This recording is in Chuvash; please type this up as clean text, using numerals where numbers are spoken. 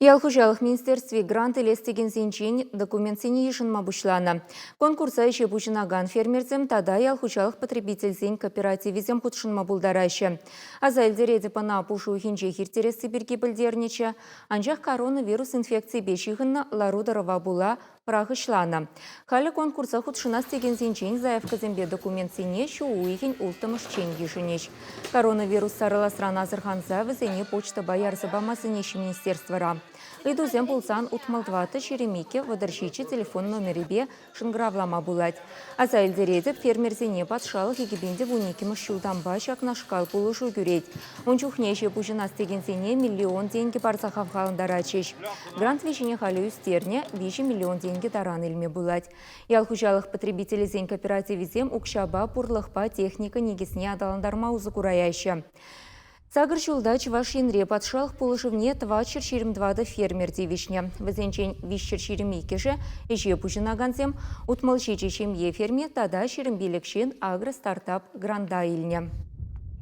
Ял хуҫалӑх министерстви грант илес текенсенчен документсене йышӑнма пуҫланӑ. Конкурса ӗҫе пуҫӑнакан фермерсем тата ял хуҫалӑх потребительсен кооперативӗсем хутшӑнма пултараҫҫӗ. Аса илтеретӗп, ӑна пуш уйӑхӗнчех ирттересси пирки пӗлтернӗччӗ. Анчах коронавирус инфекцийӗпе ҫыхӑннӑ лару-тӑрӑва пула пӑрахӑҫланӑ. Халӗ конкурса хутшӑнас текенсенчен заявкӑсемпе документсене ҫу уйӑхӗн улттӑмӗшчен йышӑнӗҫ. Коронавирус сарӑласран асӑрханса вӗсене почтӑпа ярса пама сӗнеҫҫӗ министерствӑра. Ыйтусем пулсан 64 22 37 телефон номерӗпе шӑнкӑравлама пулать. Аса илтеретӗп, фермерсене патшалӑх 2012 ҫултанпа ҫакнашкал пулӑшу кӳрет. Ун чухне ӗҫе пуҫӑнас текенсене миллион тенкӗ парса хавхалантаратчӗҫ. Грант виҫине халӗ ӳстернӗ, 3 миллион тенкӗ таран илме пулать. Ял хуҫалӑх потребителӗсен кооперативӗсем укҫапа, пурлӑхпа техника никӗсне аталантарма усӑ кураяҫҫӗ. Сакӑр ҫулта Чӑваш Енре патшалӑх пулӑшӑвне 424 фермер тивӗҫнӗ. Вӗсенчен 322-шӗ ӗҫе пуҫӑнакансем, 67 ҫемье ферми тата 25 ҫын агростартап гранта илнӗ.